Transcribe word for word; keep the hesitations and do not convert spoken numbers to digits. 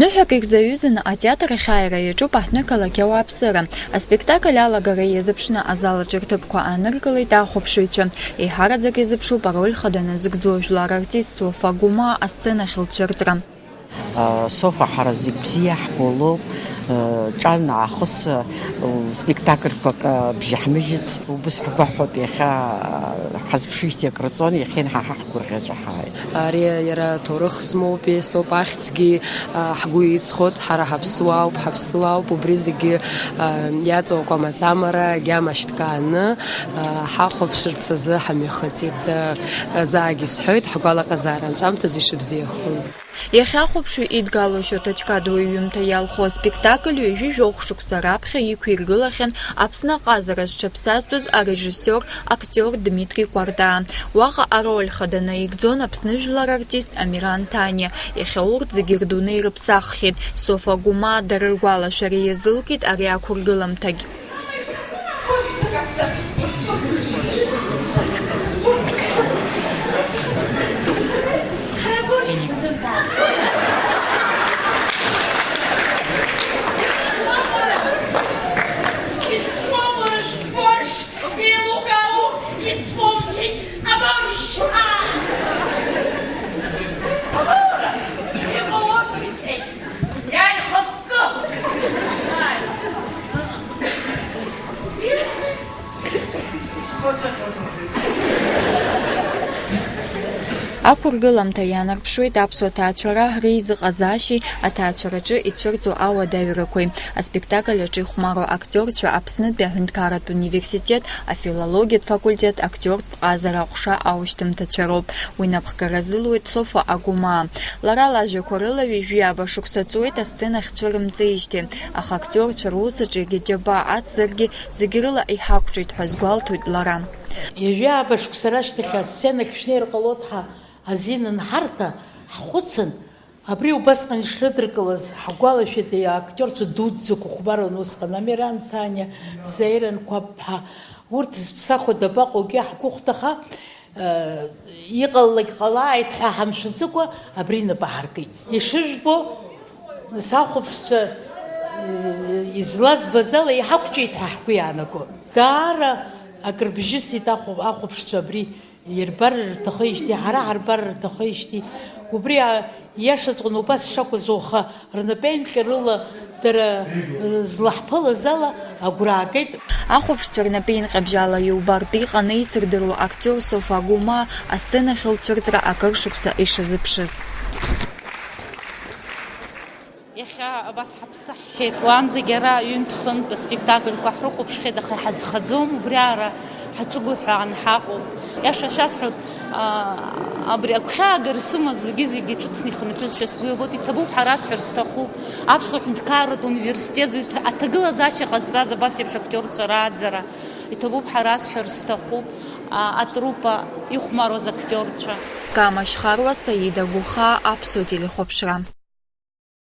Ныҳәак ирзаҩызаны атеатр ахь ааира иаҿуп аҳҭнықалақь ауааԥсыра. Аспектакль алагара иазыԥшны азал аҿы рҭыԥқәа ааныркылеит ахәаԥшыҩцәа. Еиҳараӡак изыԥшуп ароль хада назыгӡо жәлар артист Софа Гәымаа асценахь лцәырҵра. Софа ҳара зегь бзиа ҳбо лоуп, ҿан аахыс спектакльқәак бжьаҳмыжьыц, убыс ҳгәаҳәоит, иахьа ҳазԥшижьҭеи акрыҵон, иахьа ҳа ҳгәырӷьаҵәа ҳааит. Ари иара ҭоурых змоупи, соуп ахьӡгьы, ҳгәы иҵхоит, ҳара ҳаԥсуаауп, ҳаԥсуаауп, убри зегьы иаҵоукуа амаҵамара, агьама шьҭкааны ҳахәаԥшырц азы ҳамҩахыҵит, заагьы сҳәоит, ҳгәалаҟазаара анҵәамҭазы ишыбзиахо. Иахьа ахәаԥшҩы идгалошьо аҭаҷкадоу иҩымҭа иалху аспектакль ҩажәи жәохә шықәса раԥхьа иқәиргылахьан Аԥсны аҟазара зҽаԥсазтәыз арежиссиор, актиор Дмитри Кәарта. Уаҟа ароль хада наигӡон Аԥсны жәлар артист Амиран Ҭаниа. Иахьа урҭ зегьы рдунеи рыԥсаххьеит. Софа Гәымаа дара ргәалашәара иазылкит ари ақәыргыламҭагь. Ақәыргыламҭа иаанарԥшуеит аԥсуа ҭаацәара реизыҟазаашьеи аҭаацәараҿы ицәырҵуа ауадаҩрақәеи. Аспектакль аҿы ихәмаруа актиорцәа Аԥснытәи аҳәынҭқарратә университет афилологиатә факультет актиортә ҟазара аҟәша аушьҭымҭацәа роуп. Уи напхгара зылуеит Софа Агәымаа. Лара лажәақәа рыла ҩажәи ааба шықәса ҵуеит асценахь цәырымҵижьҭеи, аха актиорцәа рус аҿы егьа џьабаа ацзаргьы, зегь рыла иҳақәҿиеит ҳәа азгәалҭоит лара. Ҩажәи ааба шықәса рашьҭахь асценахь шәнеир ҟалоит ҳәа азин анҳарҭа, ҳхәыцын, абри убасҟан ишрыдыркылаз ҳгәалашәеит, актиорцәа дуӡӡақәа хәмаран усҟан, Амиран Ҭаниа, Заира Анқәаб-ԥҳа, урҭ зыԥсахуа дабаҟоугьы ҳгәыхәҭаха, Иҟалалак ҟалааит ҳәа ҳамшәаӡакәа абри инапы ҳаркит. Ишыжәбо, нас ахәаԥшцәа, излазбаз ала иҳақәҿиеит ҳәа ҳгәы иаанаго. Даара акыр бжьысит ахәаԥшцәа абри ирбар рҭахижьҭеи, ҳара ҳарбар рҭахижьҭеи. Убри Иашаҵәҟьаны убас шакәыз уаха рнапеинҟьарыла дара, э, злаҳԥылаз ала агәра аакит. Ахәаԥшцәа рнапеинҟьабжьала иубартә иҟан еицырдыруа актиор Софа Гәымаа асценахь лцәырҵра акыр шықәса ишазыԥшыз. Иахьа абас ҳаԥсы ҳшьеит, уаанӡагьы ара ҩынтә-хынтә аспектакльқәа ҳрыхәаԥшхьеит, аха иҳазхаӡом, убри аара ҳаҿыгәҳәаан ҳаҟоуп. Иаша шәасҳәоит, аа, абри агәхьаагара сымаз зегьы-зегьы ҿыцны ихынҳәызшәа сгәы иабоит, иҭабуп ҳәа расҳәар сҭахуп. Аԥсуа ҳәынҭқарратә университет зҩыҭра аҭагылазаашьа ҟазҵаз абас еиԥш актиорцәа рааӡара иҭабуп ҳәа расҳәар сҭахуп, аа, атруппа ихәмаруаз актиорцәа. Кама Шьхаруа, Саида Гәыхаа, Аԥсуа телехәаԥшра.